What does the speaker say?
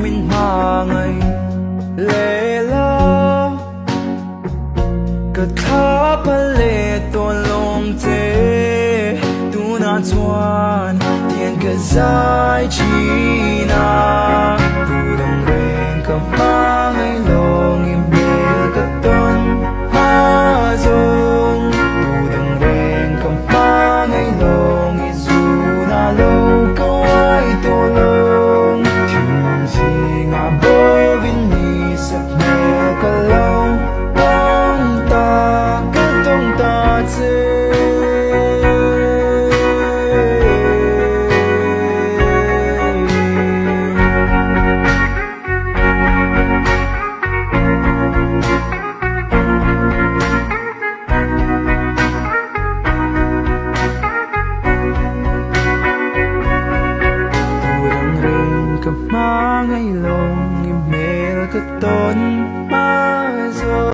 Min hmangaih leh la. Ka thla phal leh tawh lawng che. Tunah chuan tiang ka zai thin a. Tu dang reng ka hmangaih lawng i hmel ka tawn hma zawng. Tu dang reng ka hmangaih lawng i zunah lo ka uai tawh lawng. Thim zingah bawvin ni sak hmel ka lo tawn ta ka tawng ta che. Tu dang reng ka hmangaih lawng i hmel ka tawn hma zawng.